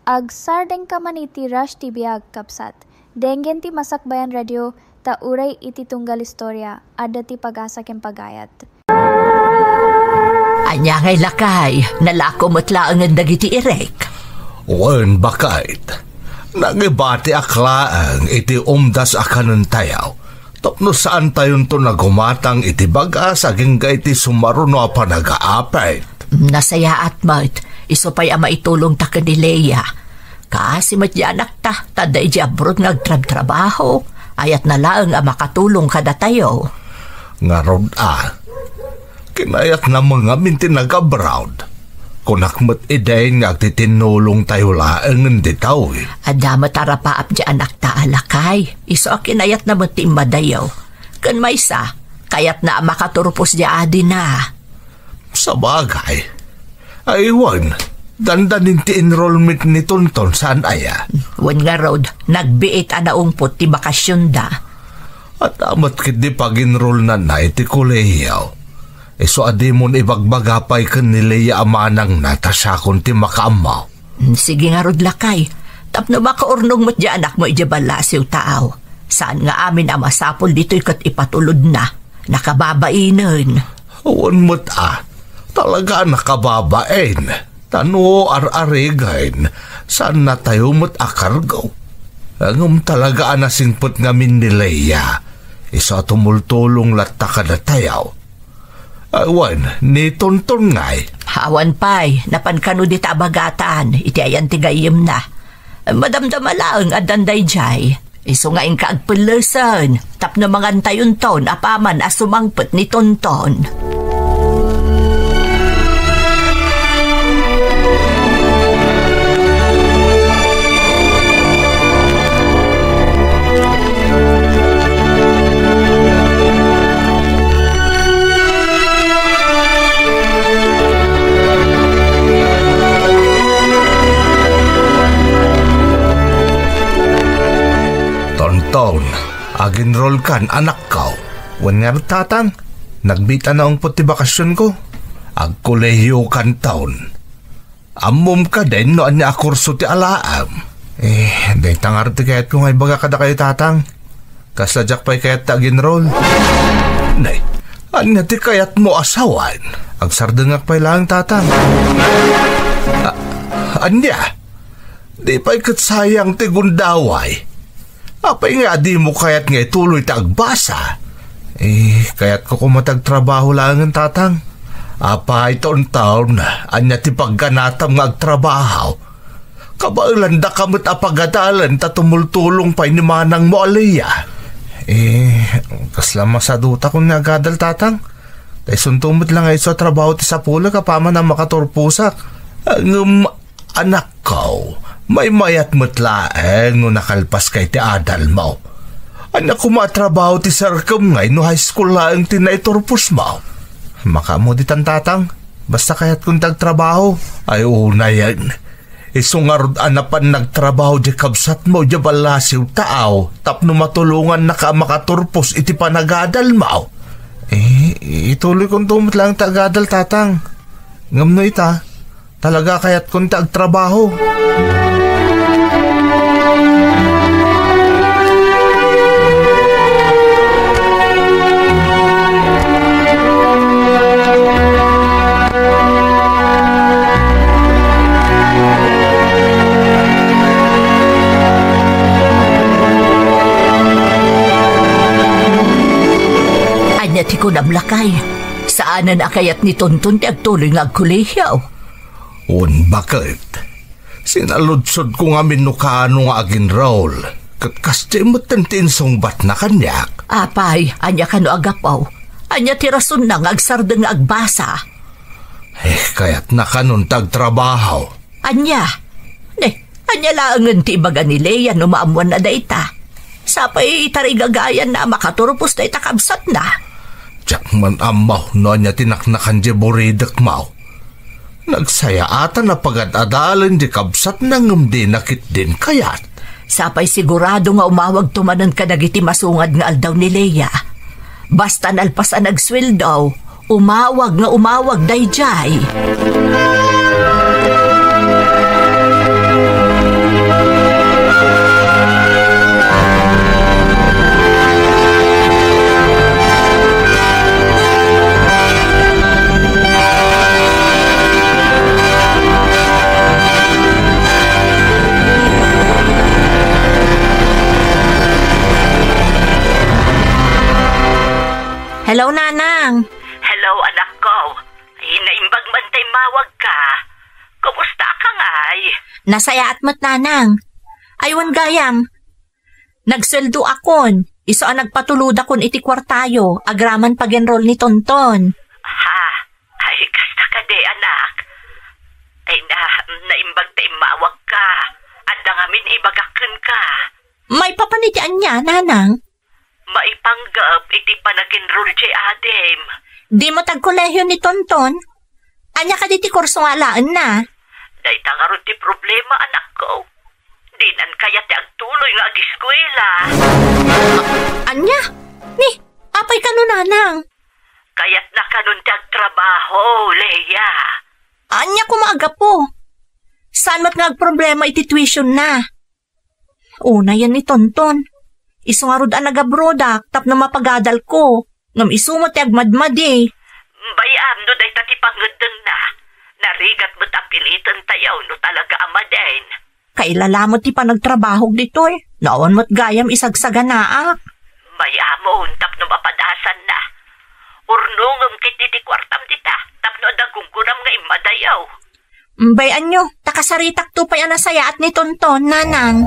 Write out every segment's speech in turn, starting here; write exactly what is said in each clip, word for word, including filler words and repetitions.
Agsardengka man iti Rush T V, agkabsat. Denggen ti Masakbayan Radio, ta uray iti tunggal istorya, adda ti pag-asa ken pagayat. Ania ngay, lakay, nalako met laengen dagiti irek? Wen, baket. Nangibatiak laeng iti umdas a kanentayo tapno saantayonto nga gumatang iti bagas agingga iti sumaruno a panagaapit. Nasayaat met, isu pay a maitulongta ken ni Lea. Kaasi met ti anakta, ta adda idiay abroad nga agtrabtrabaho. Ayatna laeng a makatulong kadatayo. Ngarud a, kinayatna met ngamin ti nag-abroad. Kunak met idin nga agtitinnulongtayo laengen ditoy. Adda met a rapaap ti anakta a lakay. Isu a kinayatna met ti immadayo. Ken maysa, kayatna a makaturpos ti adina. Sabagay. Ay, wen, dandanin ti enrollment ni Tonton, saan aya? Wen ngarud, nagbiit a naungpot ti bakasionda. Adda met ketdi pag-enrollnanna iti kolehiyo. Isu a dimon ibagbaga pay ken ni Lea a manangna ta siakon ti makaammo. Mm, sige ngarud, lakay. Tapno makaurnong met ti anakmo idiay ballasiw, taaw. Saan nga amin a masapul ditoy ket ipatulodna. Nakababainen. Wen met a, talaga a nakababain. Ta no ar-arigen, saannatayo met a kargo. Ngem talaga a nasingpet ngamin ni Lea. Isu a tumultulong latta kadatayo. Ay, wen, ni Tonton ngay? Awan pay, napan kano dita a bagatan, iti ayan ti gayyemna. Madamdama laeng addan daydiay. Isu nga inka agpellesen, tapno mangantayonton apaman a sumangpet ni Tonton. Tonton, ag-enrollkan, anakko. Wen ngarud, tatang, nagbiit a naungpot ti bakasionko. Agkolehiokanton. Ammom kadin no ania a kurso ti alaem? Eh, dayta ngarud ti kayatko nga ibaga kadakayo, tatang. Kasla diak pay kayat ta ag-enroll. Nay, ania ti kayatmo a sawen? Agsardengak pay laeng, tatang. A-, ania? Di pay ket sayang ti gundaway. Apay nga a dimo kayat nga ituloy ti agbasa? Eh, kayatko koma ti agtrabaho laengen, tatang. Apay, Tonton, ania ti pagganatam nga agtrabaho? Kabaelandaka met a pagadalen ta tumultulong pay ni manangmo a Lea. Eh, kasla masadutakon nga agadal, tatang. Ta isunto met la nga isu a trabaho ti sapulek apaman a makaturposak. Ngem, anakko, maymayat met laeng no nakalpaska iti adalmo. Ania koma a trabaho ti serkem ngay no high school laeng ti naiturposmo? Makaammo ditan, tatang. Basta kayatkon ti agtrabaho. Ay, unayen. Isu ngarud a napan nagtrabaho diay kabsatmo diay ballasiw, taaw, tapno matulongannaka a makaturpos iti panagadalmo. Eh, ituloykonto met laeng ti agadal, tatang. Ngem no ita, talaga kayatkon ti agtrabaho. Ania ti kunam, lakay? Saanen a kayat ni Tonton ti agtuloy nga agkolehiyo? Wen, baket. Sinaludsodko ngamin no kaano nga ag-enroll, ket kasdiay metten ti insungbatna kaniak. Apay, ania kano a gapu? Ania ti rasonna nga agsardeng nga agbasa? Eh, kayatna kanon ti agtrabaho. Ania? Ne, ania laengen ti ibaga ni Lea no maammoanna dayta? Sapay tarigagayanna a makaturpos dayta kabsatna. Diak man ammo no ania ti naknakan diay buridekmo. Nagsayaatan a pagad-adalen diay kabsatna ngem dina ketdin kayat. Sapay sigurado nga umawagto manen kadagiti masungad nga aldaw ni Lea. Basta nalpas a nagsueldo, umawag nga umawag daydiay. Hello, Nanang. Hello, anakko. Ay, naimbag man ta immawagka. Kumusta ka ngay? Nasayaat met, Nanang. Ay, wen gayam, nagsueldoakon. Isu a nagpatulodakon iti kuartayo, agraman pag-enroll ni Tonton. Ha? Ay, kasta kadi, anak. Ay na, naimbag ta immawagka. Adda ngamin ibagak kenka. Maipapan iti ania, Nanang? Maipanggep iti panag-enroll ti adim. Dimo ti agkolehio ni Tonton? Ania kadi ti kurso nga alaenna? Dayta ngarud ti problema, anakko. Dinan kayat ti agtuloy nga agiskuela. Ania? Ni, apay kano, Nanang? Kayatna kanon ti agtrabaho, Leia. Ania koma a gapu? Saan met nga agproblema iti tuition na? Unayen ni Tonton. Isu ngarud a nagabrodak tapno mapagadalko. Ngem isu met ti agmadmadi. Bay-am no dayta ti pangngeddengna. Narigat met a piliten tayo no talaga a madin. Kailala met ti panagtrabahok ditoy. No awan met gayam isagsaganaak. Bay-amon tapno mapadasanna. Urnongem ketdi ti kuartam dita tapno adda gunggonam nga immadayo. Bay-anyo, ta kasaritakto pay a nasayaat ni Tonton, Nanang.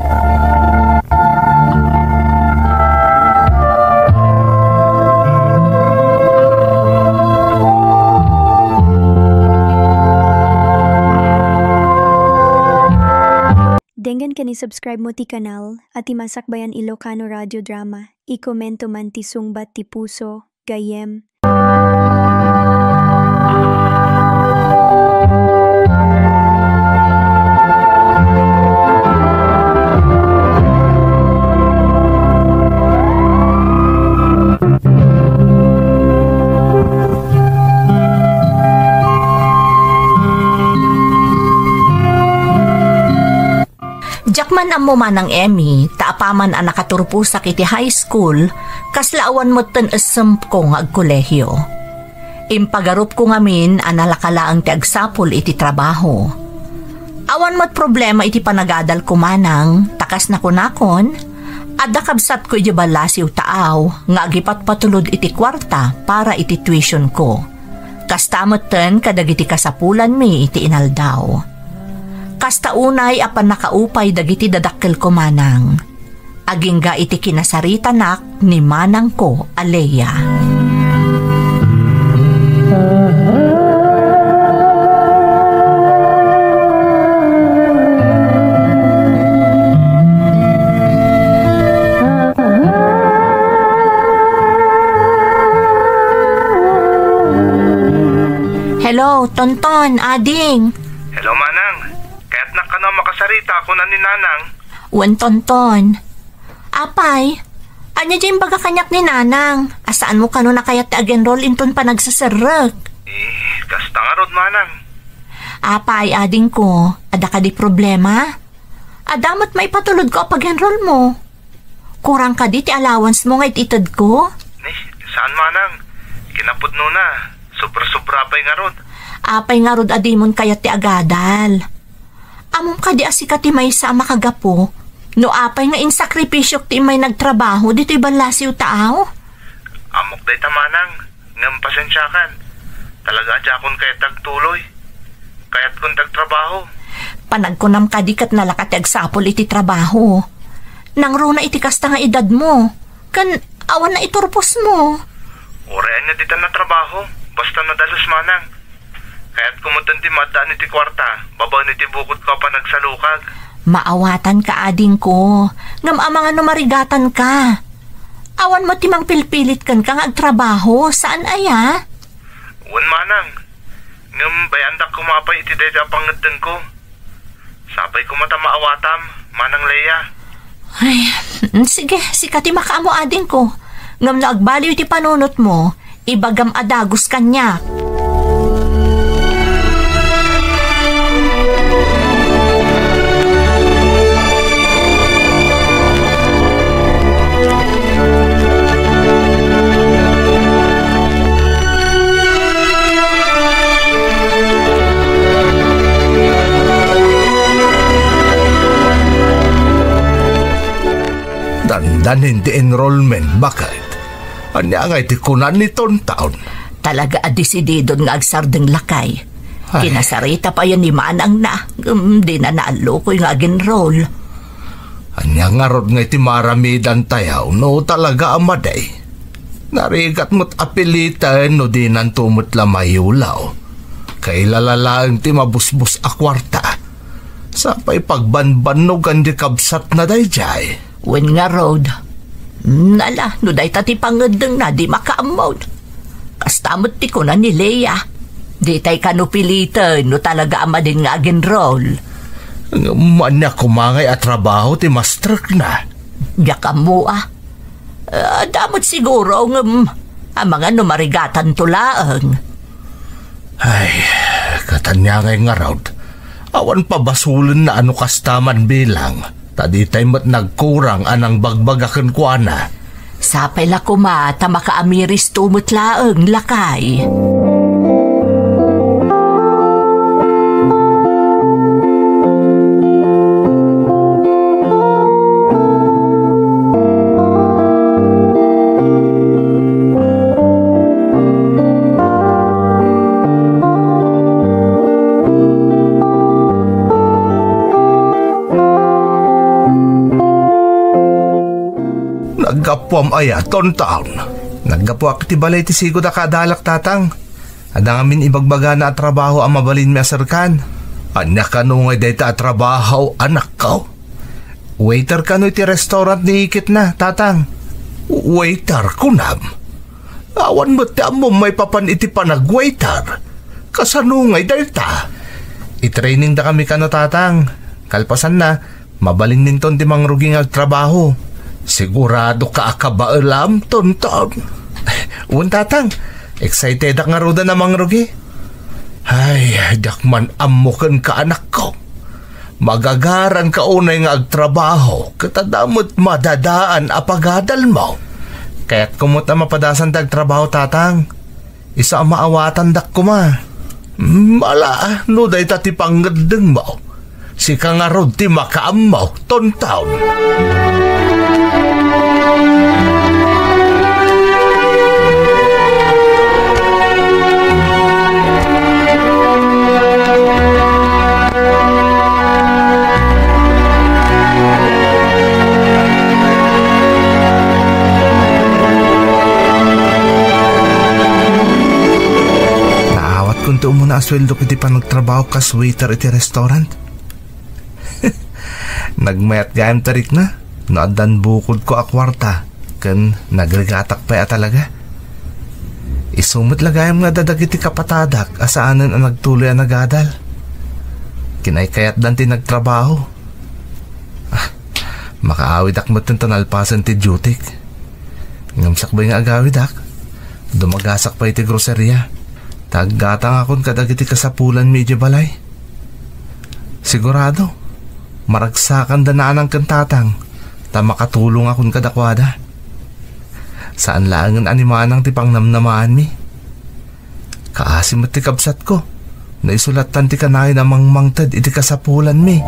Denggen ken i-subscribe mo ti kanal a ti Masakbayan Ilocano Radio Drama. I-komento man ti sungbat ti puso, gayyem. Diak man ammo, Manang Emmy, ta apaman a nakaturposak iti high school, kasla awan metten essempko nga agkolehio. Impagarupko ngamin a nalaka laeng ti agsapul iti trabaho. Awan met problema iti panagadalko, Manang, ta kas nakunakon, adda kabsatko idiay ballasiw taaw nga agipatpatulod iti kuarta para iti tuitionko. Kasta metten kadagiti kasapulanmi iti inaldaw. Kasta unay a pannakaupay dagiti dadakkelko, Manang. Agingga iti kinasaritanak ni manangko a Lea. Hello, Tonton, ading. Hello, Manang. Kayatnak kano a makasarita, kuna ni Nanang. Wen, Tonton. Apay, ania diay imbaga kaniak ni Nanang? A saanmo kano a kayat ti ag-enroll inton panagseserrek? Eh, kasta ngarud, Manang. Apay, adingko, adda kadi problema? Adda met maipatulodko a pag-enroll mo. Kurang kadi ti allowance mo nga it-itedko? Ni, saan, Manang. Kinapudnona, sobra-sobra pay ngarud. Apay ngarud a dimon kayat ti agadal? Ammom kadi a sika ti maysa a makagapu no apay nga insakripisiok ti immay nagtrabaho ditoy ballasiw taaw? Ammok dayta, Manang. Ngem pasensiakan. Talaga a diakon kayat agtuloy. Kayatkon ti agtrabaho. Panagkunam kadi ket nalaka ti agsapul iti trabaho. Nangruna iti kasta nga edadmo. Ken awan naiturposmo. Uray ania ditan a trabaho. Basta nadalus, Manang. Kayatko metten ti maaddaan iti kuarta, babaen iti bukodko a panagsalukag. Maawatanka, adingko, ngem amangan no marigatanka. Awan met ti mangpilpilit kenka nga agtrabaho, saan aya? Wen, Manang. Ngem bay-andak koma pay iti dayta a pangngeddengko. Sapay koma ta maawatam, Manang Lea. Ay, mm, sige, sika ti makaammo, adingko. Ngem no agbaliw iti panunotmo, ibagam a dagus kaniak. Dandanin ti enrollment, baket. Ania ngay ti kuna ni Tonton? Talaga a desididon nga agsardeng, lakay. Ay. Kinasarita pay ni manangna, ngem dina naallukoy nga ag-enroll. Ania ngarud ngay ti maaramidantayo no talaga a madi? Narigat met a piliten no dinanto met la mayulaw. Kailala laeng ti mabusbos a kuarta. Sapay pagbanbannogan ti kabsatna daydiay. Wen ngarud, nala, no dayta ti pangeddengna, di makaammon. Kasta met ti kuna ni Lea, ditay kano piliten no talaga a madin nga ag-enroll. Ngem ania koma ngay a trabaho ti mastrekna? Diak ammo a. Adda met siguro ngem amangan no marigatanto laeng. Ay, ket ania ngay ngarud? Awan pabasolenna a no kasta man bilang, ta ditay met nagkurang a nangbagbaga kenkuana. Sapay la koma ta makaamiristo met laeng, lakay. Naggapuam aya, Tonton? Naggapuak iti balay ti sigud a kaadalak, Tatang. Adda ngamin ibagbagana a trabaho a mabalinmi a serkan. Ania kano ngay dayta a trabaho, anakko? Waiter kano iti restaurant ni iketna, Tatang? Waiter, kunam? Awan met ti ammom maipapan iti panag-waiter. Kasano ngay dayta? I-training dakami kano, Tatang. Kalpasanna, mabalinminton ti mangrugi nga agtrabaho. Siguradoka a kabaelam, Tonton. Wen, Tatang. Excitedak ngaruden a mangrugi. Ay, diak man ammo kenka, anakko. Magagaranka unay nga agtrabaho, ket adda met madadaan a pagadalmo. Kayatko met a mapadasan ti agtrabaho, Tatang. Isu a maawatandak koma. Mala, no dayta ti pangeddengmo. Sika ngarud ti makaammo, Tonton. Naawatko ti umuna a sueldo iti panagtrabaho kas waiter iti restaurant. Nagmayat gayam ti rikna no addan bukodko a kuarta ken nagrigatak pay a talaga. Isu met la gayam nga adda dagiti kapatadak a saanen a nagtuloy a nagadal. Kinaykayatdan ti nagtrabaho. Ah, makaawidak metten ta nalpasen ti dutyk. Ngem sakbay nga agawidak, dumagasak pay iti groseria. Ta aggatangakon kadagiti kasapulanmi idiay balay. Sigurado, maragsakanda nanang ken tatang, ta makatulongakon kadakuada. Saan laengen a ni manang ti pangnamnamaanmi. Kaasi met ti kabsatko, naisulattan ti kanayon a mangmangted iti kasapulanmi.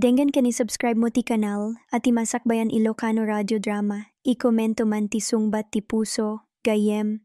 Denggen ken i-subscribe mo ti kanal a ti Masakbayan Ilocano Radio Drama. I-komento man ti sungbat ti puso, gayyem.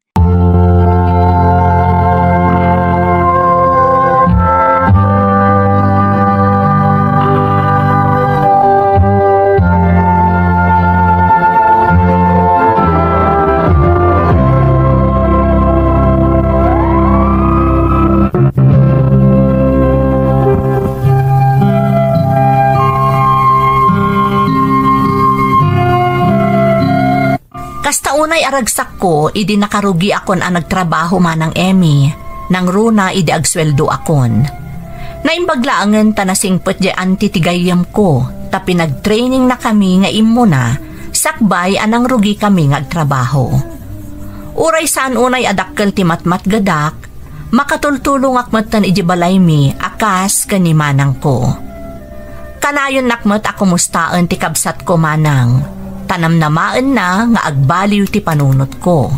Kasta unay a ragsakko idi nakarugiakon a nagtrabaho, Manang Emmy, nangruna idi agsueldoakon. Naimbag laengen ta nasingpet diay anti ti gayyemko, ta pinagtrainingnakami nga immuna, sakbay a nangrugikami nga agtrabaho. Uray saan unay a dakkel ti matmatgedak, makatultulongak metten idiay balaymi a kas ken ni manangko. Kanayonnak met a kumustaen ti kabsatko, Manang, ta namnamaenna nga agbaliw ti panunotko.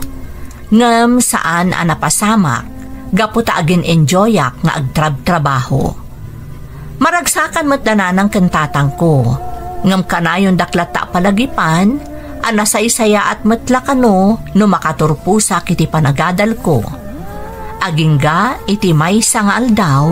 Ngem saan a napasamak gapu ta agin-enjoyak nga agtrabtrabaho. Maragsakan met da nanang ken tatangko, ngem kanayondak latta a palagipan a nasaysayaat met la kano no makaturposak iti panagadalko. Agingga iti maysa nga aldaw,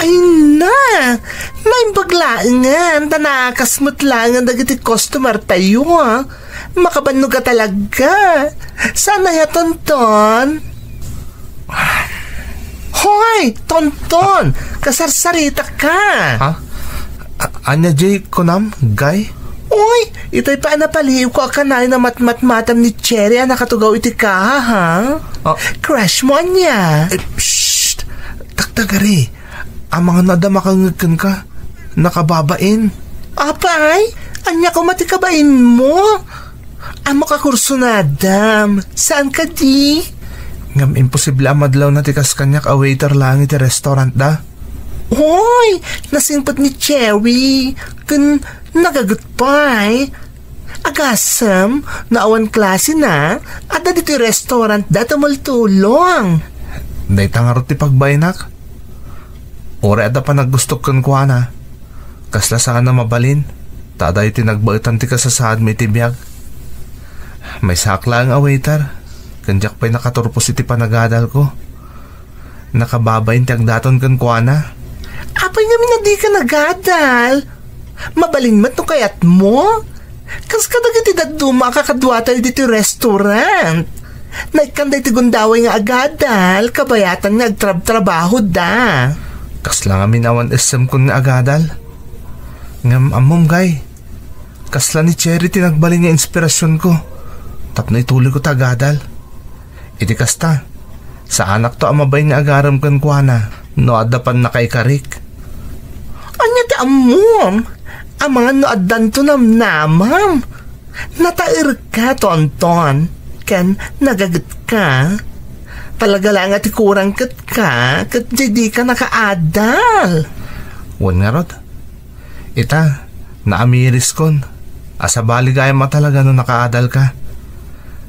Ay na! Naimbag laengen, ta naakas met laengen dagiti customer tayo, ah. Makabannog a talaga. Saan aya, Tonton? Hoy, Tonton! Kasarsarita ka! Ha? A-, ania jay kunam, Gay? Uy, itay pa a napaliiwko a kanayon a matmatmatam ni Cherry a nakatugaw iti kaha, ha? Ah. Crush mo, ania? Eh, psst! Taktakari, amangan no adda makangngeg kenka. Nakababain. Apay? Ania koma ti kabainmo? Ammok a kurso nadam. Saan kadi? Ngem imposible a madlawna ti kas kaniak a waiter laeng iti restaurant da. Hoy! Nasingpet ni Cherry. Ken nagaget pay. Agasem, no awan klase na, adda ditoy restaurant da tumultulong. Dayta ngarud ti pagbainak. Uray adda panaggustok kenkuana, kasla saan a mabalin, ta adda iti nagbaetan ti kasasaadmi iti biag. Maysaak laeng a waiter, ken diak pay nakaturpos iti panagadalko. Nakababain ti agdaton kenkuana. Apay ngamin a dika nagadal? Mabalin met no kayatmo? Kas kadagiti dadduma a kakaduatayo ditoy restaurant. Naikkan daytoy gundaway nga agadal, kabayatan nga agtrabtrabahoda. Kasla ngamin awan essemkon nga agadal. Ngem ammom, Gay, kasla ni Cherry ti nagbalin nga inspirasionko tapno itulonko ti agadal. Iti kasta, saanakto a mabain nga agarem kenkuana no adda pannakaikarik. Ania ti ammom? Amangan no addanto namnamam. Nataerka, Tonton, ken nagagetka. Talaga la nga ti kurang ketka, ket diay dika nakaadal. Wen ngarud, ita, naamiriskon a sabali gayam a talaga no nakaadalka.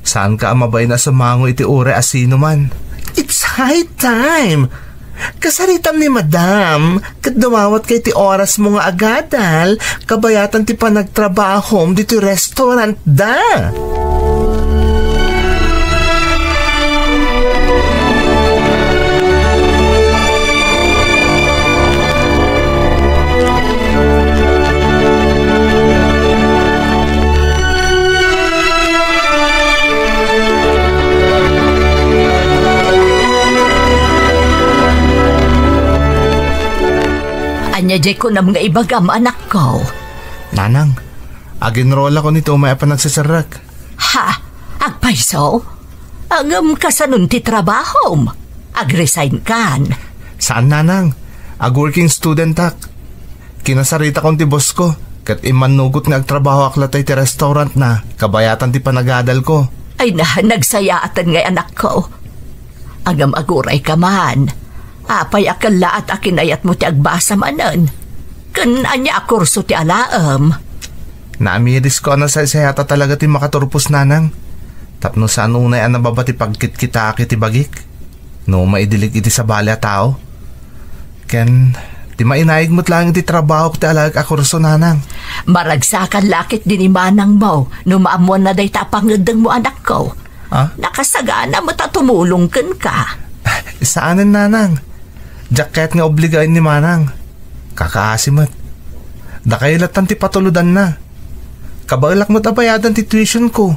Saanka a mabain a sumango iti uray a sinoman. It's high time! Kasaritam ni Madam, ket dumawatka iti orasmo nga agadal, kabayatan ti panagtrabahom ditoy restaurant da. Ania jay kunam nga ibagam, anakko? Nanang, aginrollakon iti umay a panagseserrek. Ha? Agpayso? Ngem kasanon ti trabahom? Agresign kan? Saan, nanang. Ag-working studentak. Kinasaritakon ti bossko, ket immannugot nga agtrabahoak latta iti restaurantna, kabayatan ti panagadalko. Ay na, nagsayaatan ngay, anakko. Ngem agurayka man. Apay a kellaat a kinayatmo ti agbasa manen? Ken ania a kurso ti alaem? Naamirisko a nasaysayat a talaga ti makaturpos, nanang. Tapno saan unay a nababa ti pagkitkitaak iti bagik no maidilig iti sabali a tao. Ken ti mainaig met laeng iti trabahok ti alaek a kurso, nanang. Maragsakan la ketdi ni manangmo no maammoanna dayta a pangeddengmo, anakko. Ah? Nakasagana met a tumulong kenka. Saanen, nanang. Diak kayat nga obligaen ni manang. Kakaasi met. Dakayo lattan ti patulodanna. Kabaelak met a bayadan ti tuitionko.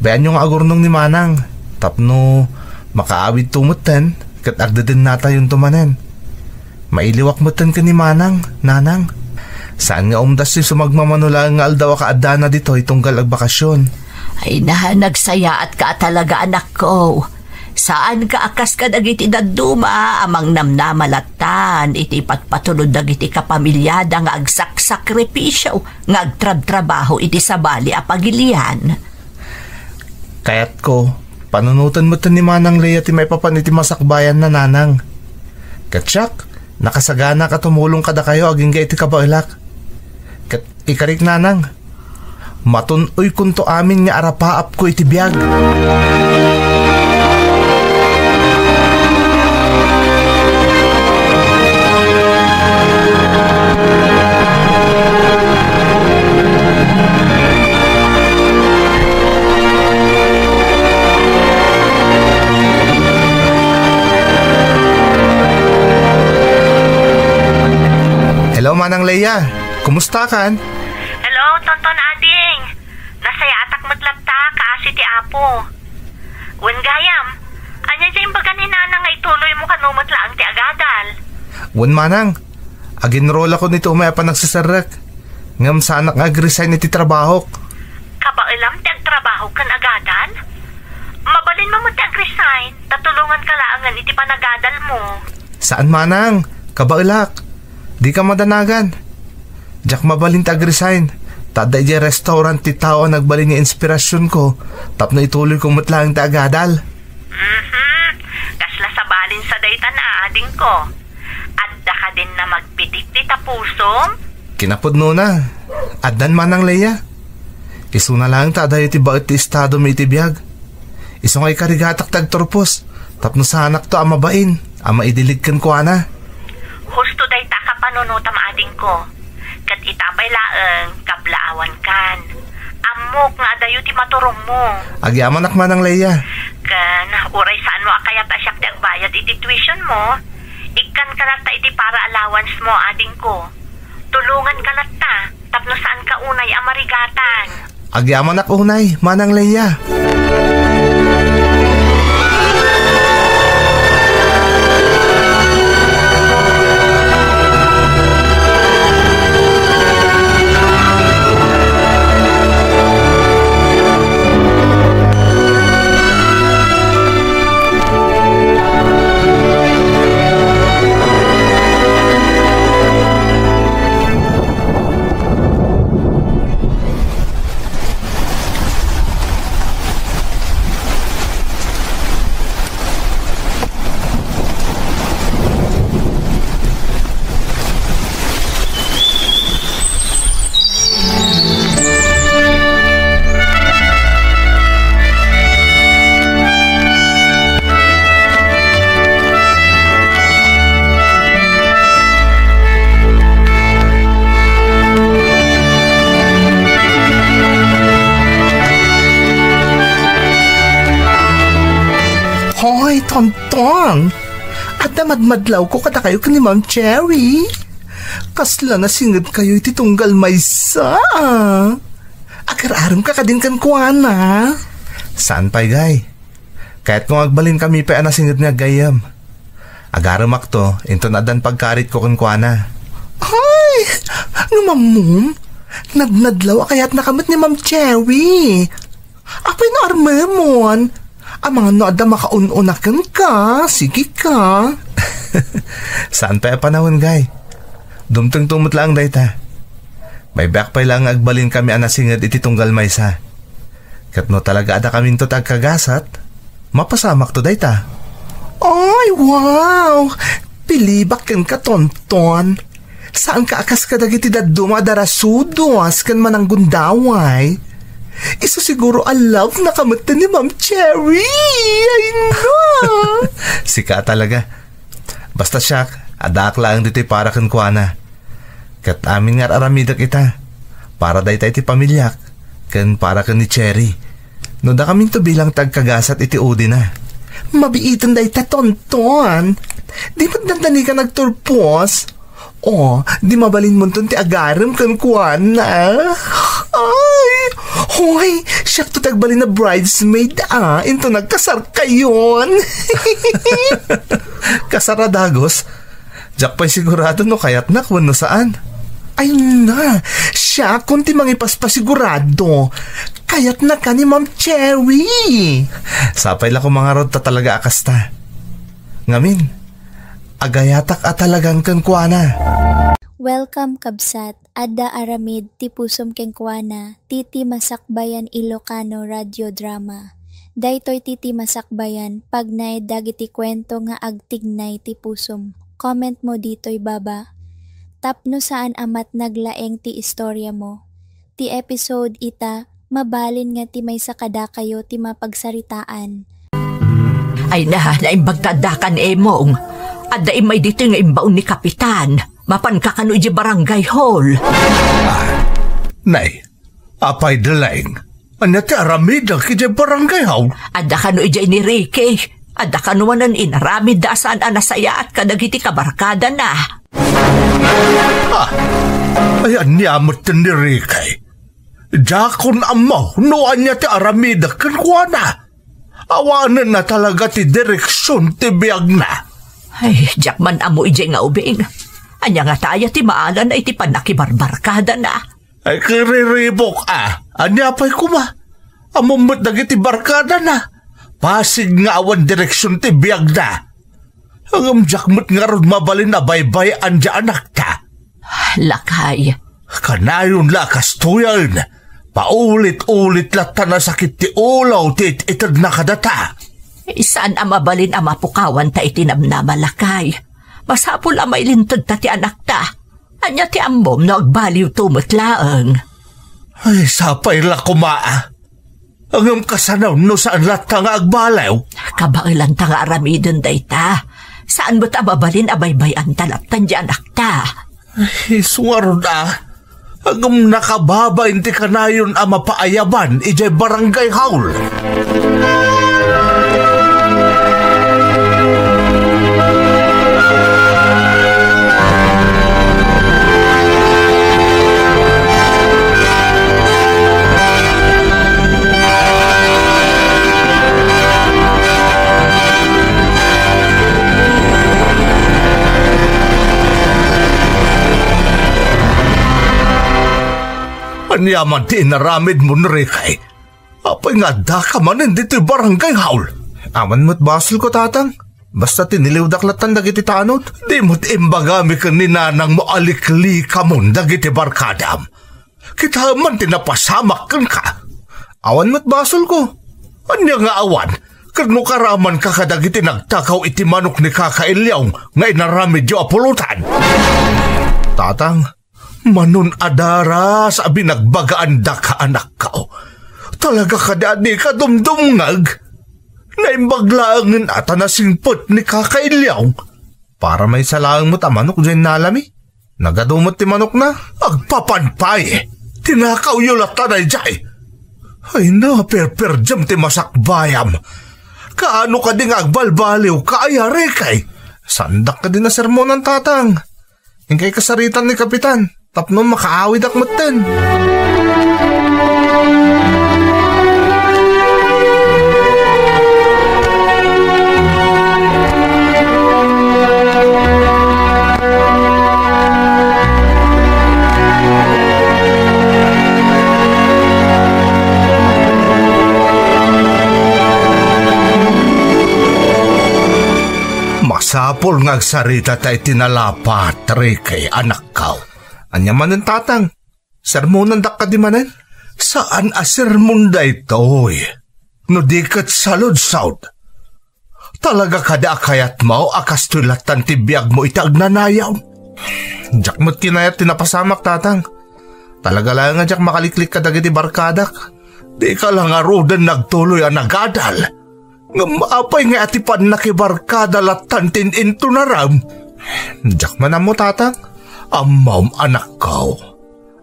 Bayanyo nga agurnong ni manang tapno makaawidto metten ket agdedennatayonto manen. Mailiwak metten ken ni manang, nanang. Saan nga umdasyo sumagmamano laeng nga aldaw a kaaddana ditoy tunggal agbakasyon. Ay na, nagsayaatka a talaga, anakko. Saanka a kas kadagiti dadduma a mangnamnama lattan iti ipatpatulod dagiti kapamiliada nga agsaksakripisio nga agtrabtrabaho iti sabali a pagilian. Kayatko, panunoten metten ni Manang Lea ti maipapan iti masakbayanna, nanang. Ket siak, nakasaganak a tumulong kadakayo agingga iti kabaelak. Ket ikarik, nanang, matun-oykonto amin nga arapaapko iti biag. Hello, Manang Leia. Kumusta kan? Hello, Tonton Ading. Nasayaatak met latta, kaasi ti Apo. Wen gayam, ania ti imbaga ni Nana nga ituloy mo kano met laeng ti agadal? Wen, Manang, aginrolakon iti umay a panagseserrek. Ngem saanak nga agresign iti trabahok. Kabaelam ti agtrabaho ken agadal? Mabalin mo met ti agresign, ta tulonganka laengen iti panagadal mo. Saan, Manang, kabaelak. Dika madanagan. Diak mabalin ti agresign, ta adda idiay restaurant ti tao a nagbalin nga inspirasionko tapno ituloyko met laeng ti agadal. Mhm. Kasla sabalin sa dayta na, adingko. Adda kadin na magpitik ti tapusom? Kinapudnona, addan, Manang Leia. Isuna laeng ta adayo ti baet ti estado mi iti biag. Isu nga ikarigatak ti agturpos tapno saanakto a mabain a maidilig kenkuana. Husto dayta a kapanunotam, adingko. Ket ita pay laeng, kablaawankan. Ammok nga adayo ti maturongmo. Agyamanak, Manang Leia. Ken uray saanmo a kayat a siak ti agbayad iti tuition mo, ikkanka latta iti para allowance mo, adingko. Tulonganka latta tapno saanka unay a marigatan. Agyamanak unay, Manang Leia. Hoy, Tonton! Adda madmadlawko kadakayo ken ni Ma'am Cherry. Kasla nasingedkayo iti tunggal maysa. Agar-aremka kadin kenkuana? Saan pay, Gay. Kayatko nga agbalinkami pay a nasinged nga aggayyem. Agaremakto, inton addan pagkaritko kenkuana. Ay! Ngem ammom, nadnadlaw a kayatnaka met ni Ma'am Cherry. Apay no armemon? Amangan no adda makaun-una kenka, sige ka. Saan pay a panawen, Gay. Dumtengto met laeng dayta. Maybiak pay laeng nga agbalinkami a nasinged iti tunggal maysa. Ket no talaga a dakaminto ti agkagasat, mapasamakto dayta. Ay, wow! Pilibak kenka, Tonton. Saanka a kas kadagiti dadduma a darasudos ken mananggundaway. Isu siguro a love na ka met ni Ma'am Cherry. Ay, na! Sika talaga. Basta siak, addaak laeng ditoy para kenkuana. Ket amin nga ar-aramidek ita, para dayta iti pamiliak, ken para ken ni Cherry. No dakaminto bilang ti agkagasat iti udina. Mabiiten dayta, Tonton. Di met dandani ka nagturpos. O, di mabalinmonton ti agarem kenkuana. Ay! Hoy, siakto ti agbalin a bridesmaid, a, inton nagkasarkayon. Kasar a dagus? Diak pay sigurado no kayatnak wenno saan. Ay na, siakon ti mangipaspasigurado. Kayatnaka ni Ma'am Cherry. Sapay la koma ngarud ta talaga a kasta. Ngamin, agayatak a talagan kenkuana. Welcome, kabsat. Adda aramid ti pusom kenkuana, Titi Masakbayan Ilocano Radio Drama. Daytoy Titi Masakbayan, pagnaed dagiti kuento nga agtignay ti pusom. comment mo ditoy baba. Tapno saan a matnag laeng ti istorya mo. Ti episode ita, mabalin nga ti maysa kadakayo ti mapagsaritaan. Ay na, naimbag ta adda kan Emong. Adda immay ditoy nga imbaon ni Kapitan. Mapanka kano idiay barangay hall. Ah, nay, apay Deleng, ania ti aramidek idiay barangay hall? Adda kano idiay ni Ricky. Adda kano manen inaramidda a saan a nasayaat kadagiti kabarkadana. Ah, ay ania met ni Ricky? Diakon ammo no ania ti aramidek kenkuana. Awanen na talaga ti direksion ti biagna. Ay, diak man ammo idiay nga ubing. Ania ngata aya ti maalana iti pannakibarbarkadana? Ay, kiriribuk a. Ania pay koma? Ammom met dagiti barkadana. Pasig nga awan direksion ti biagna. Ngem diak met ngarud mabalin a baybay-an ti anakta. Lakay. Kanayon la a kastoyen. Paulit-ulit latta a sakit ti ulo ti it-itedna kadata. Saan a mabalin a mapukawanta iti namnama, lakay. Masapul a mailintedta ti anakta. Ania ti ammom no agbaliwto met laeng? Ay, sapay la koma. Ngem kasano no saan latta nga agbaliw? Kabaelanta nga aramiden dayta. Saan met a mabalin a baybay-anta latta ti anakta. Ay, isu ngarud a. Ngem nakababain ti kanayon a mapaayaban idiay barangay hall. Ania man ti inaramidmo, Enrique? Apay nga addaka manen ditoy barangay hall? Awan met basolko, Tatang. Basta tiniliwdak lattan dagiti tanod. Di met imbagami ken ni nanangmo a liklikamon dagiti barkadam. Kitaem man ti napasamak kenka. Awan met basolko. Ania nga awan? Ket no karamanka kadagiti nagtakaw iti manok ni Kaka Ilyong nga inaramidyo a pulutan? Tatang, manon a daras a binagbagaandak, anakko. Talaga kadi a dika dumdumngeg? Naimbag laengen a ta nasingpet ni Kaka Ilyong. Para maysa laeng met a manok diay nalami. Nagadu met ti manokna. Agpapan pay! Tinakawyo latta daydiay! Ay na, perperdiam ti masakbayam! Kaano kadi nga agbalbaliwka, Enrique? Saandak kadi nasermonan, Tatang. Inkay kasaritan ni Kapitan tapno makaawidak metten. Masapul nga agsaritata iti nalapat, Ricky, anakko. Ania manen, Tatang? Sermonandak kadi manen? Saan a sermon daytoy no di ket saludsod. Talaga kadi a kayatmo a kastoy lattan ti biagmo iti agnanayon? Diak met kinayat ti napasamak, Tatang. Talaga laeng a diak makaliklik kadagiti barkadak. Dika la ngaruden nagtuloy a nagadal. Ngem apay nga iti pannakibarkada lattan ti in-intunaram? Diak man ammo, Tatang. Ammom, anakko.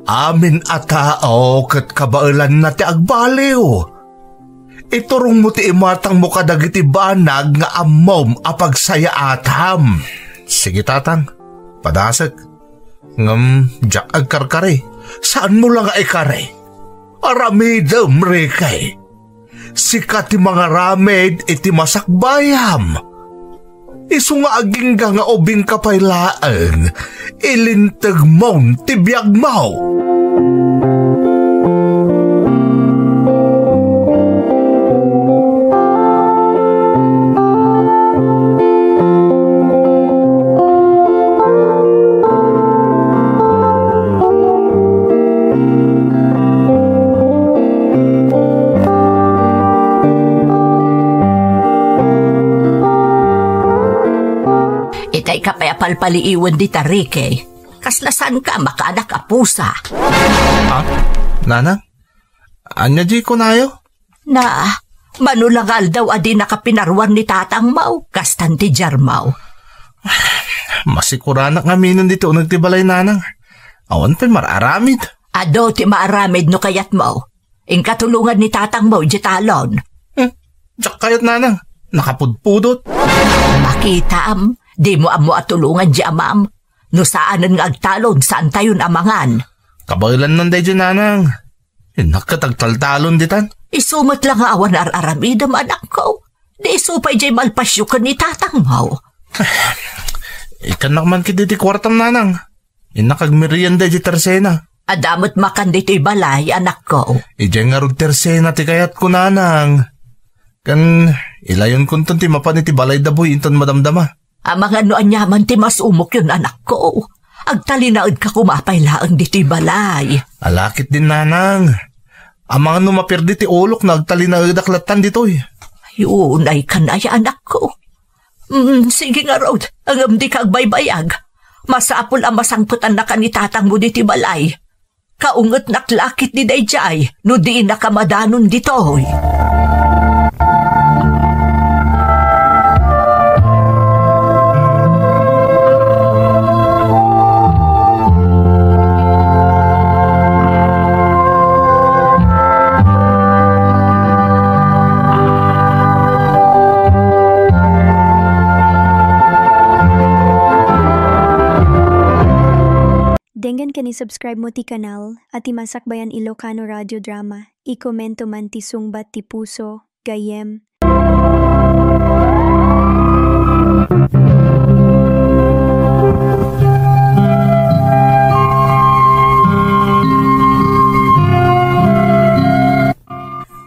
Amin a tao ket kabaelanna ti agbaliw. Iturongmo ti imatangmo kadagiti banag nga ammom a pagsayaatam. Sige, Tatang. Padasek. Ngem diak agkarkari. Saanmo la nga ikari. Aramidem, Ricky. Sika ti mangaramid iti masakbayam. Isu nga agingga nga ubingka pay laeng, ilintegmon ti biagmo. Itay Ka pay a palpaliiwen dita, Ricky. Kasla saanka a makaanak a pusa. Ha? Nanang? Ania diay kunayo? Na, mano la nga aldaw a dinaka pinaruar ni tatangmo, kastan ti diarmo. Masikuranak ngaminen ditoy uneg ti balay, Nanang. Awan pay mar-aramid. Adu ti maaramid no kayatmo. Inka tulongan ni tatangmo idiay talon. Hmm, diak kayat, Nanang. Nakapudpudot. Makitam, dimo ammo a tulongan diay amam. No saanen nga agtalon, saantayon a mangan. Kabaelannan daydiay, Nanang. Innak ket agtaltalon ditan. Isu met la nga awan ar-aramidem, anakko. Di isu pay diay malpasyo ken ni tatangmo. Ikkannak man ketdi ti kuartam, Nanang. Innak agmerienda idiay Tersena. Adda met makan ditoy balay, anakko. Idiay ngarud Tersena ti kayatko, Nanang. Ken ilayonkonton ti mapan iti balay da Boy inton madamdama. Amangan no aniaman ti masumokyon, anakko. Agtalinaedka koma pay laeng ditoy balay. Ala ketdin, Nanang. Amangan no maperdi ti ulok no agtalinaedak lattan ditoy. Ay, unay kan aya, anakko. Mm, sige ngarud, ngem dika agbaybayag. Masapul a masangpetannaka ni tatangmo ditoy balay. Kaungetnak la ketdi daydiay no dinaka madanon ditoy. Denggen ken i-subscribe mo ti kanal a ti Masakbayan Ilocano Radio Drama. I-komento man ti sungbat ti puso, gayyem.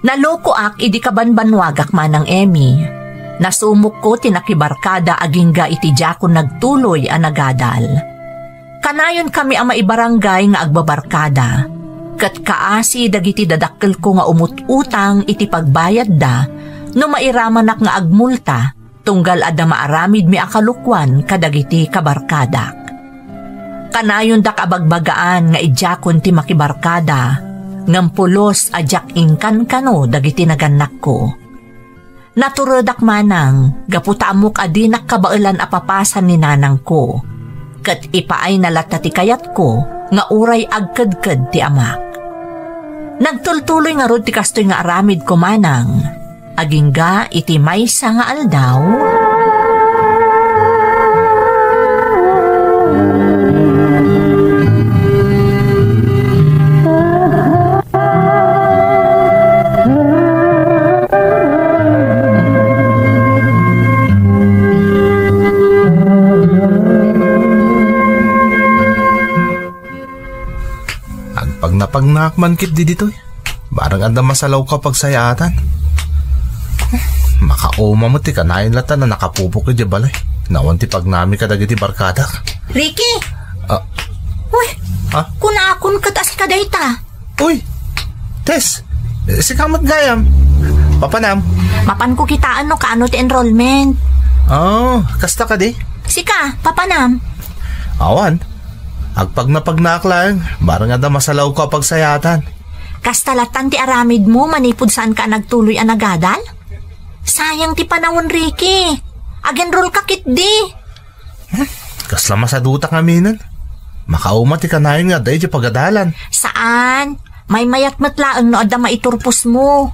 Nalokoak idi kabanbannuagak, Manang Emmy. Nasumokko ti nakibarkada agingga iti diakon nagtuloy a nagadal. Kanayonkami a maibarangay nga agbabarkada, ket kaasi dagiti dadakkelko nga umut-utang iti pagbayadda no mairamanak nga agmulta tunggal adda maaramidmi a kalokuan kadagiti kabarkadak. Kanayondak a bagbagaan nga idiakon ti makibarkada, ngem pulos a diak inkankano dagiti nagannakko. Naturedak manang gapu ta ammok a dinak kabaelan a papasan ni nanangko, ket ipaayna latta ti kayatko nga uray agkedked ti amak. Nagtultuloy ngarud ti kastoy nga aramidko manang, agingga iti maysa nga aldaw. Agpagnapagnaak man ketdi ditoy. Barang adda masalawko a pagsayaatan. Makauma met ti kanayon latta a nakapupok idiay balay. Nawan ti pagnami kadagiti barkadak. Ricky! Ah. Uy! Ha? Kunakon ket a sika dayta. Uy! Tess! Sika met gayam? Papanam? Mapanko kitaen no kaano ti enrollment. Oh, kasta kadi? Sika, papanam? Awan. Agpagnapagnaak laeng, barang adda masalawko a pagsayaatan. Kasta lattan ti aramidmo manipud saanka a nagtuloy a nagadal? Sayang ti panawen, Ricky. Ag-enroll ka ketdi. Hmm? Kasla masadutak ngaminen. Makauma ti kanayon nga adda idiay pagadalan. Saan? Maymayat met laeng no adda maiturposmo.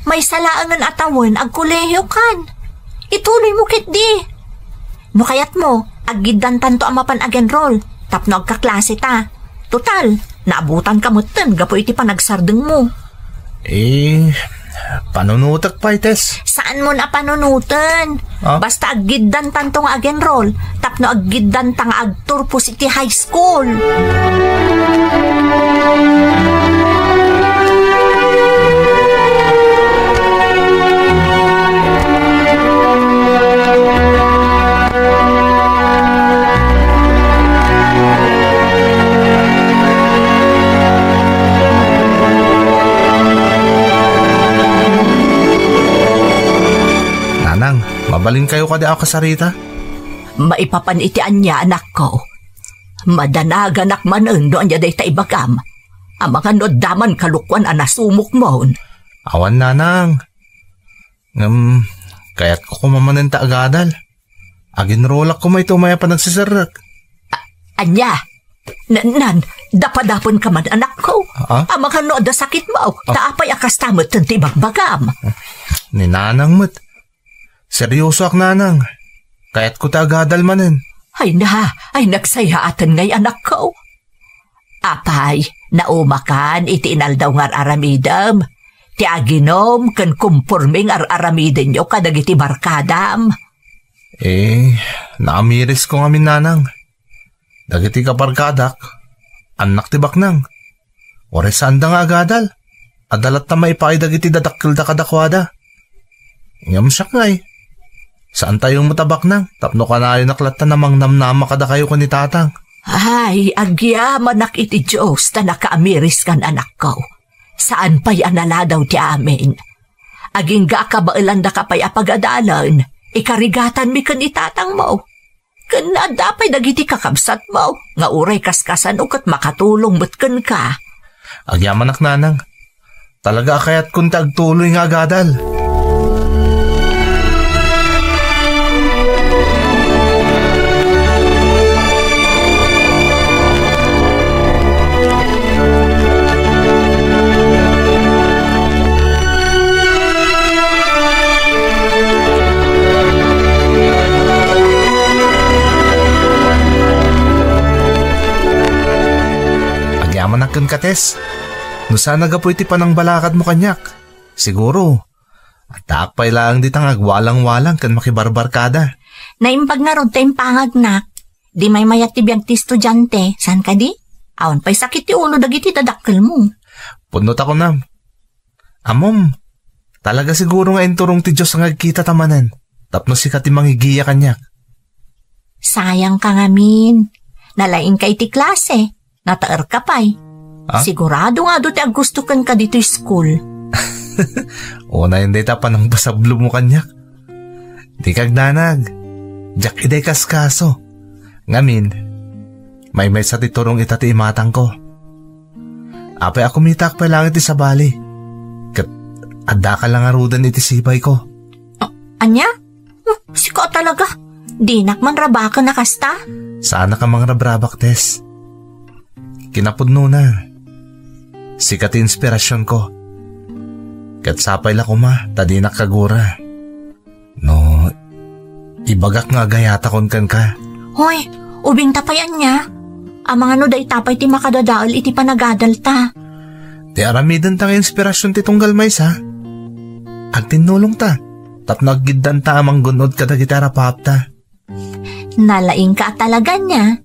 Maysa laengen a tawen, agkolehiyokan. Ituloymo ketdi. No kayatmo, aggiddantanto a mapan ag-enroll tapno agkaklaseta. Total, naabutanka metten gapu iti panagsardengmo. Eh, panunotek pay, Tess. Saanmon a panunoten? Ah? Basta aggiddantanto nga ag-enroll tapno aggiddanta nga agturpos iti high school. Nanang, mabalinkayo kadi a kasarita? Maipapan iti ania, anakko? Madanaganak manen no ania dayta ibagam. Amangan no adda man kalukuan a nasumokmon. Awan, nanang. Ngem, kayatko koma manen ta agadal. Aginrolak koma iti umay a panagsiserrek. A-, ania? Nan, nan, dapadapen ka man, anakko. Ah? Amangan no adda sakitmo, ta apay a kasta met ti ibagbagam? Ni nanang met. Seriosoak, nanang. Kayatko ti agadal manen. Ay na, ay nagsayaaten ngay, anakko. Apay, naumakan iti inaldaw nga ar-aramidem, ti aginum ken kumporme nga ar-aramidenyo kadagiti barkadam? Eh, naamirisko ngamin, nanang. Dagiti kabarkadak, annak ti baknang. Uray saanda nga agadal, adda latta maipaay dagiti dadakkelda kadakuada. Ngem siak ngay, saantayo met a baknang tapno kanayonak latta a mangnamnama kadakayo ken ni tatang. Ay, agyamanak iti Dios ta nakaamiriskan, anakko. Saan pay a naladaw ti amin. Agingga a kabaelanda ka pay a pagadalen, ikarigatanmi ken ni tatangmo. Ken adda pay dagiti kakabsatmo nga uray kaskasano ket makatulong met kenka. Agyamanak, nanang. Talaga a kayatkon ti agtuloy nga agadal. Agyamanak kenka, Tess. No saan a gapu iti panangbalakadmo kaniak, siguro, addaak pay laeng dita nga agwalang-walang ken makibarbarkada. Naimbag ngarud ta impangagnak. Di maymayat ti biag ti estudiante, saan kadi? Awan pay sakit ti ulo dagiti dadakkelmo. Pudno ta kunam. Ammom, talaga siguro nga inturong ti Dios nga agkitata manen tapno sika ti mangigiya kaniak. Sayangka ngamin. Nalaingka iti klase. Nataerka pay. Ah? Sigurado nga adu ti aggusto kenka ditoy school. Unayen dayta panangpasablommo kaniak. Dika agdanag. Diak idiay kaskaso. Ngamin, maymaysa ti turong ita ti imatangko. Apay a kumitaak pay laeng iti sabali. Ket addaka la ngaruden iti sibayko. A-, ania? Hmm, sika talaga. Dinak man rabaken a kasta. Saanak a mangrabrabak, Tess. Kinapudnona, sika ti inspirasionko. Ket sapay la koma ta dinak kagura no ibagak nga agayatakon kenka. Hoy, ubingta pay ania? Amangan no dayta pay ti makadadael iti panagadalta. Ti aramidenta nga inspirasion ti tunggal maysa. Agtinnulongta tapno aggiddanta a manggun-od kadagiti arapaapta. Nalaingka a talaga nia.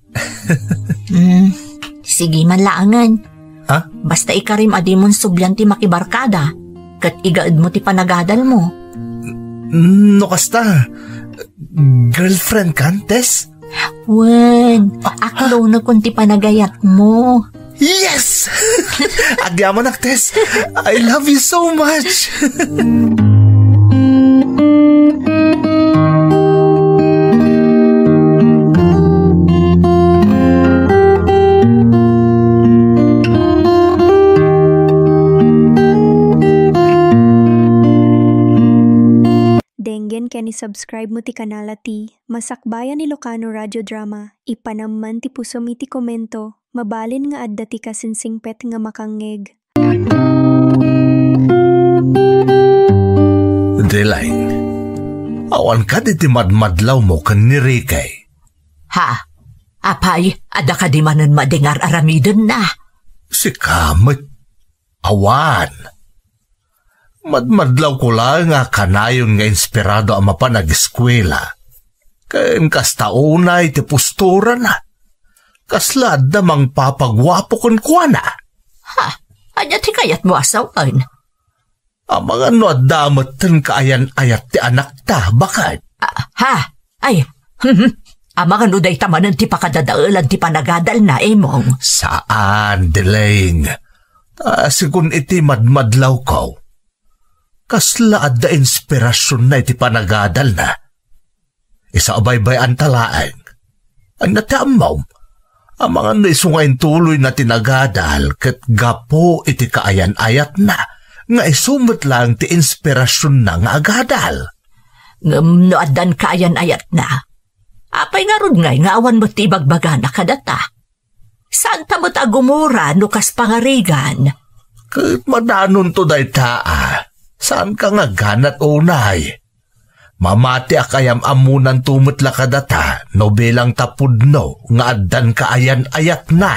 Hmm, sige man laengen. Ha? Basta ikarim a dimon sublian ti makibarkada, ket igaedmo ti panagadalmo. No kasta, girlfriend kan, Tess? Wen, ah, aklonekon ti panagayatmo. Yes! Agyamanak, Tess. I love you so much. Denggen ken i-subscribe mo ti kanal a ti Masakbayan Ilocano Radio Drama. Ipanam man ti pusom iti komento. Mabalin nga adda ti kasinsingpet nga makangngeg. Delaine, awan kadi ti madmadlawmo ken ni Ricky? Ha? Apay, adda kadi manen madi nga ar-aramidenna? Sika met, awan. Madmadlawko laeng a kanayon nga inspirado a mapan ageskuela. Ken kasta unay ti posturana. Kasla adda mangpapaguapo kenkuana. Ha? Ania ti kayatmo a sawen? Amangan no adda metten kaayan-ayat ti anakta, baket. Ah, ha? Ay, amangan no dayta manen ti pakadadaelan ti panagadalna, Imong. Saan, Delaine. Ta sigun iti madmadlawko, kasla adda inspirasionna iti panagadalna. Isu a baybay-anta laeng. Ania ti ammom? Amangan no isu nga intuloyna ti nagadal ket gapu iti kaayan-ayatna nga isu met laeng ti inspirasionna nga agadal. Ngem no addan kaayan-ayatna, apay ngarud ngay nga awan met ti ibagbagana kadata? Saanta met a gumura no kas pangarigan. Ket madanonto dayta a. Saanka nga agganat unay? Mamatiak a yam-ammonanto met la kadata no bilang ta pudno nga addan kaayan-ayatna.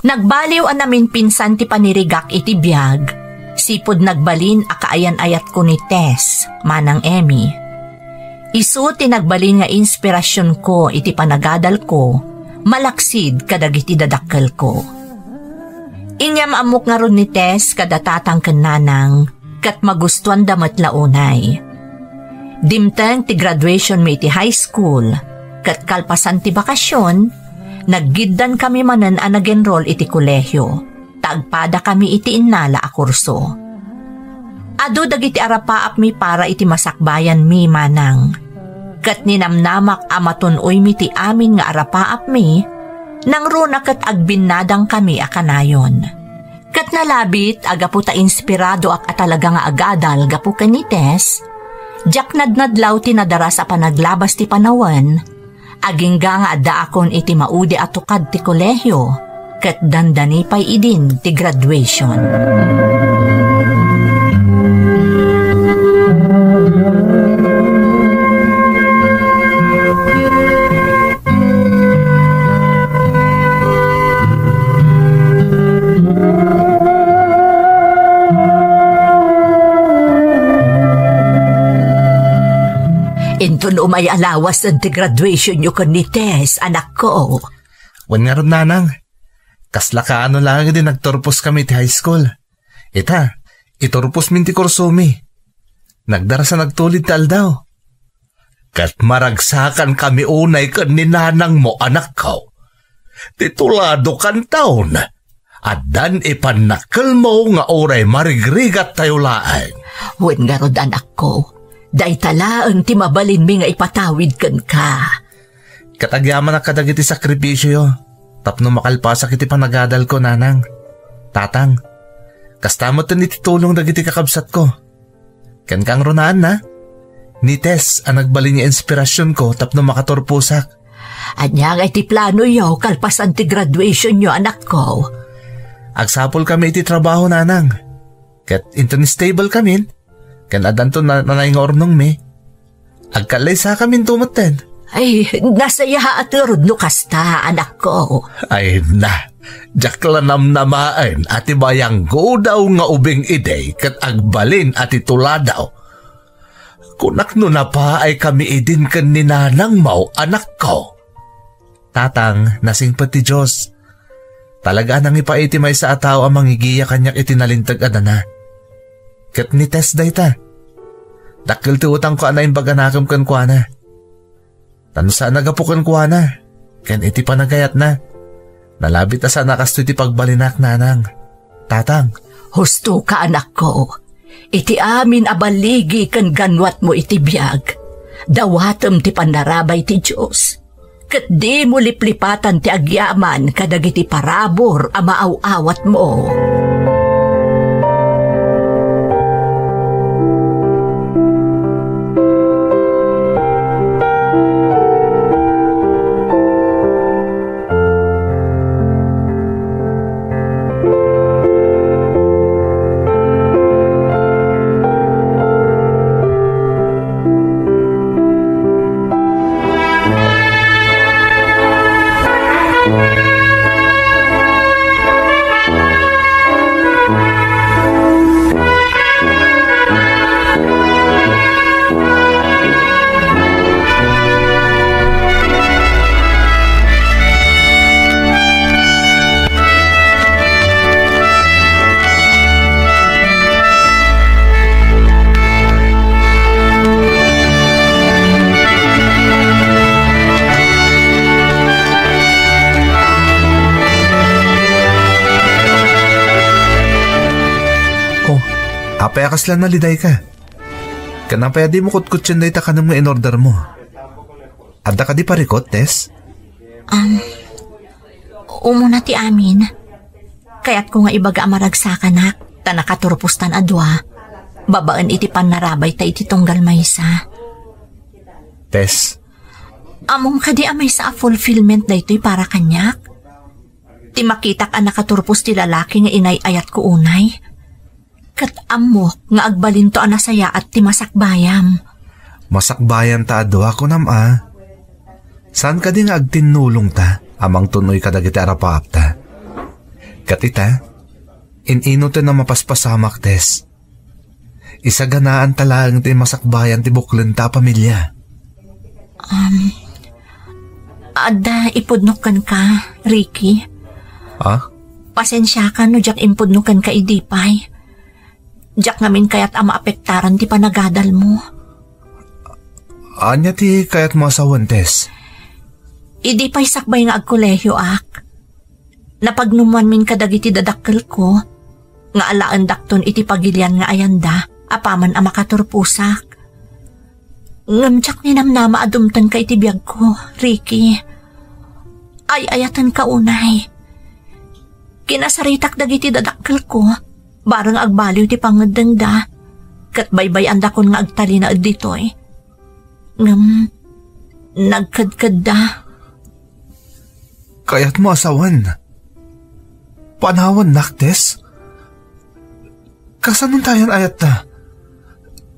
Nagbaliw a naminpinsan ti panirigak iti biag, sipud nagbalin a kaayan-ayatko ni Tess, Manang Emmy. Isu ti nagbalin nga inspirasionko iti panagadalko, malaksid kadagiti dadakkelko. Inyam-ammok ngarud ni Tess kada tatang ken nanang, ket magustuanda met la unay. Dimteng ti graduationmi iti high school, ket kalpasan ti bakasion, naggiddankami manen a nag-enroll iti kolehio, ta agpadakami iti innala a kurso. Adu dagiti arapaapmi para iti masakbayanmi, Manang. Ket ninamnamak a matun-oymi ti amin nga arapaapmi, nangruna ket agbinnadangkami a kanayon. Ket nalabit a gapu ta inspiradoak a talaga nga agadal gapu ken ni Tess, diak nadnadlaw ti nadaras a panaglabas ti panawen, agingga nga addaakon iti maudi a tukad ti kolehio, ket dandani pay idin ti graduation. Inton umay a lawasen ti graduationyo ken ni Tess, anakko. Wen ngarud, nanang. Kasla kaano laeng idi nagturposkami iti high school. Ita, iturposmin ti kursomi. Nagdaras a nagtulid ti aldaw. Ket maragsakankami unay ken ni nanangmo, anakko. Ti tulado kantaon, addan ipannakkelmo nga uray marigrigattayo laeng. Wen ngarud, anakko, dayta laeng ti mabalinmi nga ipatawid kenka. Ket agyamanak kadagiti sakripisioyo tapno makalpasak iti panagadalko, nanang, tatang. Kasta met iti tulong dagiti kakabsatko. Ken kangrunaan na, ni Tess a nagbalin nga inspirasionko tapno makaturposak. Ania ngay ti planoyo kalpasan ti graduationyo, anakko? Agsapulkami iti trabaho, nanang. Ket inton stable kamin, ken addanto na-, nanay nga urnongmi, agkallaysakaminto metten. Ay, nasayaat ngarud no kasta, anakko. Ay na, diak la namnamaen a ti bayanggodaw nga ubing idi ket agbalin a ti tuladaw. Kunak no napaaykami idin ken ni nanangmo, anakko. Tatang, nasingpet ti Dios. Talaga a nangipaay ti maysa a tao a mangigiya kaniak iti nalinteg a dana. Ket ni Tess dayta. Dakkel ti utangko a naimbag a nakem kenkuana. Ta no saan a gapu kenkuana, ken iti panagayatna, nalabit a saan a kastoy ti pagbalinak, nanang, tatang. Husto ka, anakko. Iti amin a baligi ken ganwatmo iti biag, dawatem ti pannarabay ti Dios, ket dimo liplipatan ti agyaman kadagiti parabur a maaw-awatmo. Apay a kasla nalidayka? Ken apay a dimo kutkutien dayta kanem nga inordermo? Adda kadi parikut, Tess? Um, umuna ti amin. Kayatko nga ibaga a maragsakanak, ta nakaturpostan a dua, babaen iti pannarabayta iti tunggal maysa. Tess. Ammom kadi a maysa a fulfillment daytoy para kaniak? Ti makitak a nakaturpos ti lalaki nga inay-ayatko unay. Ket ammok nga agbalinto a nasayaat ti masakbayam. Masakbayanta a dua, kunam a? Saan kadi nga agtinnulongta a mangtun-oy kadagiti arapaapta? Ket ita, in-inoten a mapaspasamak, Tess. Isaganaanta laeng ti masakbayan ti buklenta a pamilia. Um, adda ipudnok kenka, Ricky. Ha? Pasensiaka no diak impudno kenka idi pay. Diak ngamin kayat a maapektaran ti panagadalmo. Ania ti kayatmo a sawen, Tess? Idi pay sakbay nga agkolehioak, napagnumoanmin kadagiti dadakkelko nga alaendakton iti pagilian nga ayanda apaman a makaturposak. Ngem diak ninamnama a dumtenka iti biagko, Ricky. Ay-ayatenka unay. Kinasaritak dagiti dadakkelko, bareng agbaliw ti pangngeddengda, ket baybay-andakon nga agtalinaed ditoy. Ngem nagkedkedda. Kayatmo a sawen? Panawannak, Tess? Kasano tayan ayatta?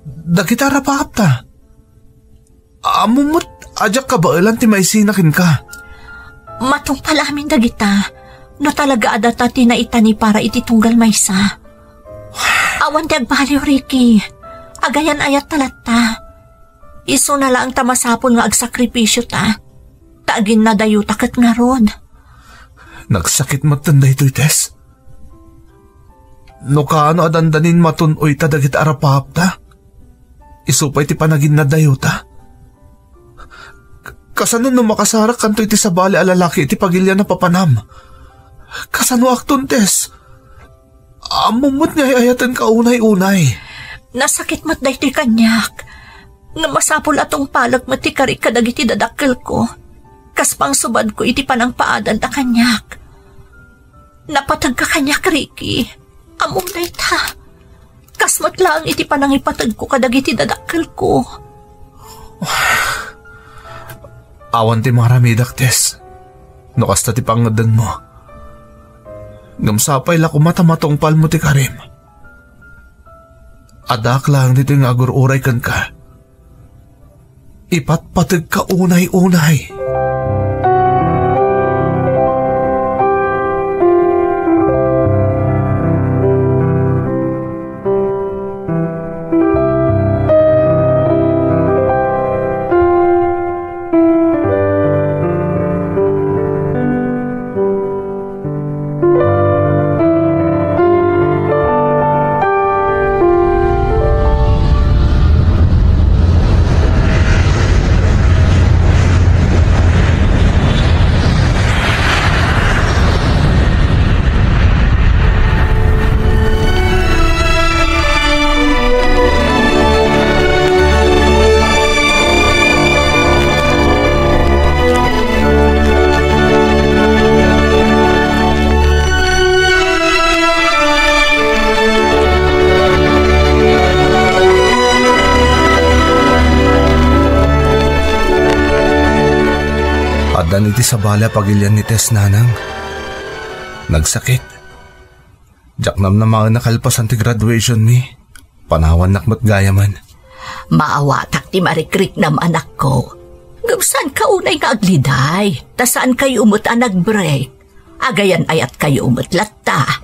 Dagita rapaapta? Ammom met a diak kabaelan ti maisina kenka. Matungpal amin dagita, no talaga a data ti naitani para iti tunggal maysa. Awan ti agbaliw, Ricky. Agayan-ayatta latta. Isuna laeng ta masapul nga agsakripisiota, ta aginnadayota ket ngarud. Nagsakit metten daytoy, Tess. No kaano a dandanin matun-oyta dagiti arapaapta, isu pay ti panaginnadayota. K-, kasano no makasarak kanto iti sabali a lalaki iti pagilian a papanam? Kasano akton, Tess? Ammom met nga ay-ayatenka unay-unay. Nasakit met daytoy kaniak. Nga masapul a tungpalek met ti karik kadagiti dadakkelko, kas pangsubadko iti panangpaadanta kaniak. Napategka kaniak, Ricky. Ammom dayta. Kas met laeng iti panangipategko kadagiti dadakkelko. Awan ti maramidak, Tess, no kasta ti pangngeddengmo. Ngem sapay la koma ta matungpalmo ti karim. Addaak laeng ditoy nga agur-uray kenka. Ipatpategka unay-unay. Addan iti sabali a pagilian ni Tess, nanang. Nagsakit. Diak namnamaen a kalpasan ti graduation mi, panawannak met gayamen. Maawatak ti marikriknam, anakko. Ngem saanka unay nga agliday, ta saankayo met a nag-break. Agayan-ayatkayo met latta.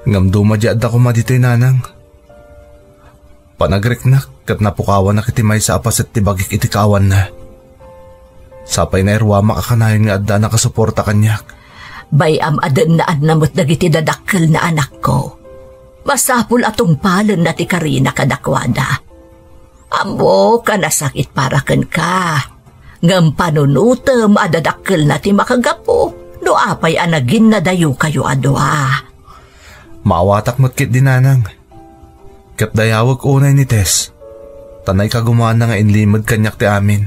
Ngem duma di adda koma ditoy, nanang. Panagriknak ket napukawanak iti maysa a paset ti bagik iti kaawanna. Sapay nairwamak a kanayon nga adda a nakasuporta kaniak. Bay-am a dennaanna met dagiti dadakkelna, anakko. Masapul a tungpalenna ti karina kadakuada. Ammok a nasakit para kenka. Ngem panunotem a dadakkelna ti makagapu no apay a naginnadayokayo a dua. Maawatak met ketdi, nanang. Ket dayawek unay ni Tess, ta naikagumaanna nga inlimed kaniak ti amin,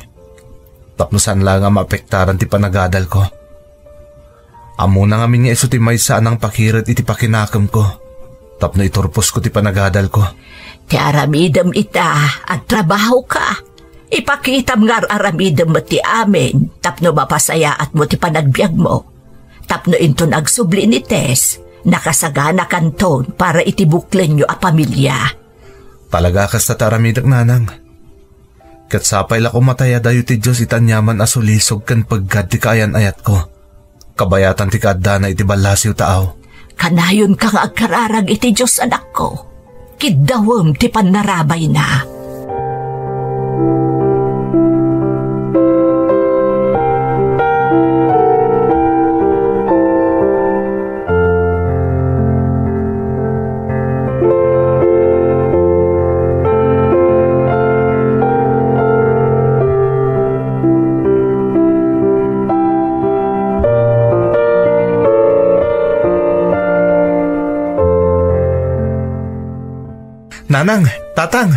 tapno saan laeng a maapektaran ti panagadalko. Ammona ngamin nga isu ti maysa a nangpakired iti pakinakemko tapno iturposko ti panagadalko. Ti aramidem ita, agtrabahoka. Ipakitam nga ar-aramidem met ti amin tapno mapasayaatmo ti panagbiagmo. Tapno inton agsubli ni Tess, nakasaganakanton para iti buklenyo a pamilia. Talaga kasta ti aramidek, nanang. Ket sapay la koma ta iyadayo ti Dios iti aniaman a sulisog ken peggad ti kaayan-ayatko, kabayatan ti kaaddana iti ballasiw taaw. Kanayonka nga agkararag iti Dios, anakko. Kiddawem ti pannarabayna. Nanang, tatang,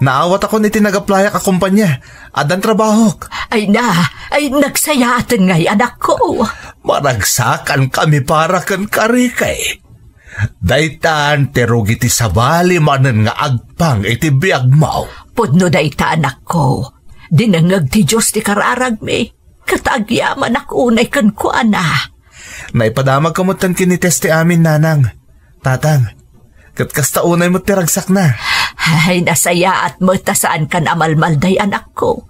naawatakon iti nag-applyak a kompania. Addan trabahok. Ay na, ay nagsayaaten ngay, anakko. Maragsakankami para kenka, Ricky. Daytan ti rugi ti sabali manen nga agpang iti biagmo. Pudno dayta, anakko. Dinengngeg ti Dios ti kararagmi, ket agyamanak unay kenkuana. Naipadamagko metten ken ni Tess ti amin, nanang, tatang, ket kasta unay met ti ragsakna. Ay, nasayaat met ta saankan a malmalday, anakko.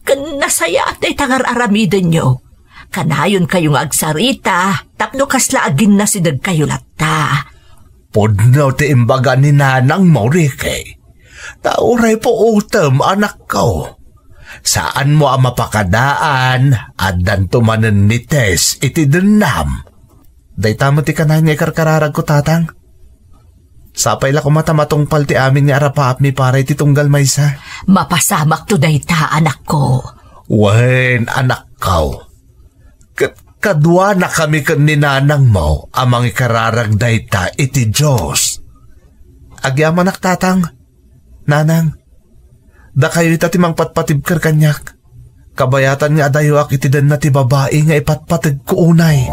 Ken nasayaat dayta nga ar-aramidenyo. Kanayonkayo nga agsarita tapno kasla aginnasidegkayo latta. Pudno ti imbaga ni nanangmo, Ricky. Ta uray puotem, anakko. Saanmo a mapakadaan, addanto manen ni Tess iti dennam. Dayta met ti kanayon nga ikarkararagko, tatang. Sapay la koma ta matungpal ti amin nga arapaapmi para iti tunggal maysa. Mapasamakto dayta, anakko. Wen, anakko. Ket kaduanakami ken ni nanangmo a mangikararag dayta iti Dios. Agyamanak, tatang, nanang, dakayo ita ti mangpatpatibker kaniak. Kabayatan nga adayoak iti denna ti babai nga ipatpategko unay.